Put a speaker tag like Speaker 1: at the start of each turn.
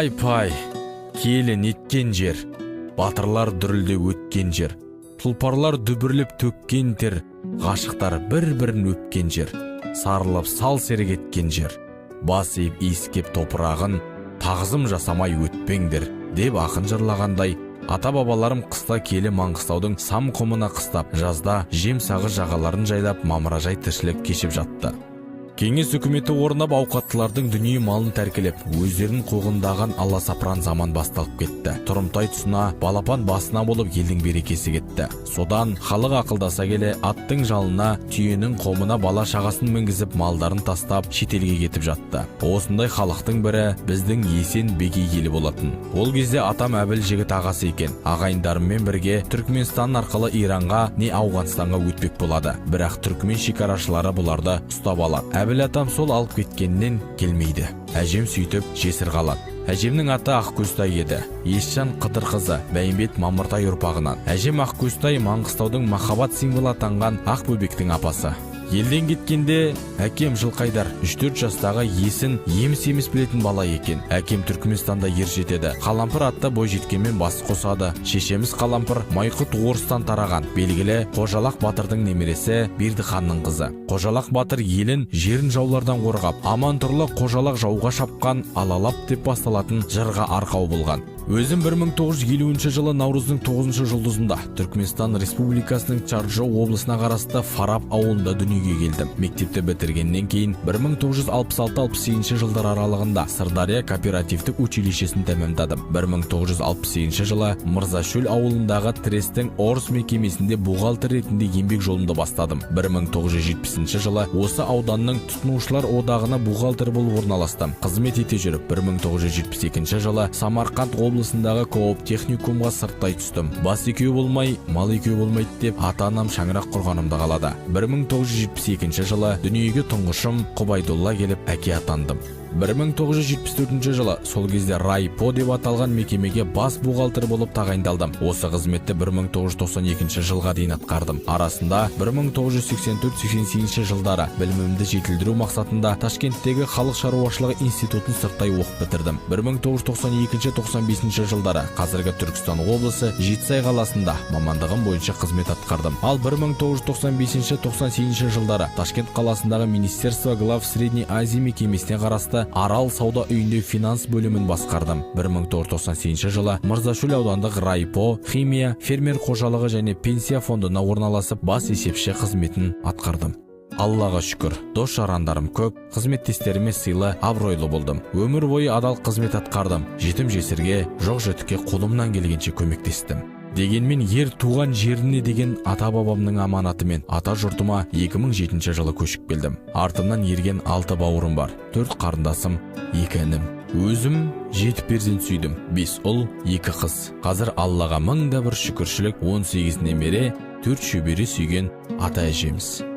Speaker 1: Ай пай, киелі неткен жер, батырлар дүрілдеп өткен жер, тұлпарлар дүбірлеп төккен тер, ғашықтар бір-бірін өпкен жер, сарылып сал серік еткен жер, бас иіп иіскеп топырағын, тағзым жасамай өтпеңдер деп ақын жырлағандай, ата бабаларым қыста киелі Маңғыстаудың сам құмына қыстап, жазда жем сағыз жағаларын жайлап, мамыражай тіршілік кешіп жатты. Кеңес үкіметі орнап, ауқаттылардың дүние малын тәркілеп, өздерін қуғындаған аласапыран заман басталып кетті. Тұрымтай тұсына, балапан басына болып, елдің берекесі кетті. Содан халық ақылдаса келе, аттың жалына, түйенің қомына бала шағасын мінгізіп, малдарын тастап, шетелге кетіп жатты. Осындай халықтың бірі біздің Есен Бегей елі болатын. Ол кезде атам Әбіл жігіт ағасы екен. Ағайындарыммен бірге Түркменстан арқылы Иранға не Ауғанстанға өтпек болады. Бірақ түркмен шекарашылары бұларды ұстап алады. Әбіл атам сол алып кеткеннен келмейді. Әжем сөйтіп жесір қалады. Әжемнің аты Ақкөзтай еді. Есжан Қыдырқызы, Бәйімбет Мамыртай ұрпағынан. Әжем Ақкөзтай Маңғыстаудың махаббат символы атанған Ақбөбектің апасы. Елден кеткенде әкем Жылқайдар 3-4 жастағы, есін еміс-еміс білетін бала екен. Әкем Түркменстанда ер жетеді. Қалампыр атты бойжеткенмен бас қосады. Шешеміз Қалампыр Майқұт орыстан тараған белгілі Қожалақ батырдың немересі Бердіханның қызы. Қожалақ батыр елін, жерін жаулардан қорғап, аман тұрлы Қожалақ жауға шапқан алалап деп басталатын жырға арқау болған. Өзім 1950 жылы наурыздың 9 жұлдызында Түркменстан Республикасының Чарджоу облысына қарасты Фараб ауылында дүниеге келдім. Мектепті бітіргеннен кейін 1966-68 жылдар аралығында Сырдария кооперативтік училищесін тәмамдадым. 1968 жылы Мырзашөл ауылындағы трестің Орыс мекемесінде бухгалтер ретінде еңбек жолымды бастадым. 1970 жылы осы ауданның тұтынушылар одағына бухгалтер болып орналастым. Қызмет ете жүріп, 1972 жылы Самарқанд облысындағы кооп техникумға сырттай түстім. Бас екеу болмай, мал екеу болмайды деп ата анам шаңырақ құрғанымды қалады. 1972 жылы дүниеге тұңғышым Құбайдолла келіп, әке атандым. 1974 жылы сол кезде Райпо деп аталған мекемеге бас бухгалтер болып тағайындалдым. Осы қызметті 1992 жылға дейін атқардым. Арасында 1984-88 жылдары білімімді жетілдіру мақсатында Ташкенттегі халық шаруашылығы институтын сырттай оқып бітірдім. 1992-95 жылдары қазіргі Түркістан облысы, Жетісай қаласында мамандығым бойынша қызмет атқардым. Ал 1995-98 жылдары Ташкент қаласындағы Министерство глав Средней Азии мекемесіне қарасты Арал сауда үйінде финанс бөлімін басқардым. 1998 жылы Мырзашөл аудандық райпо, химия, фермер қожалығы және пенсия фондына орналасып, бас есепші қызметін атқардым. Аллаға шүкір, дос жарандарым көп, қызметтестеріме сыйлы, абыройлы болдым. Өмір бойы адал қызмет атқардым. Жетім жесірге, жоқ жітікке қолымнан келгенше көмектестім. Дегенмен ер туған жеріне деген ата бабамның аманатымен ата жұртыма 2007 жылы көшіп келдім. Артымнан ерген алты бауырым бар, төрт қарындасым, екі інім. Өзім жеті перзент сүйдім: бес ұл, екі қыз. Қазір Аллаға мың да бір шүкіршілік, 18 немере, төрт шөбере сүйген ата әжеміз.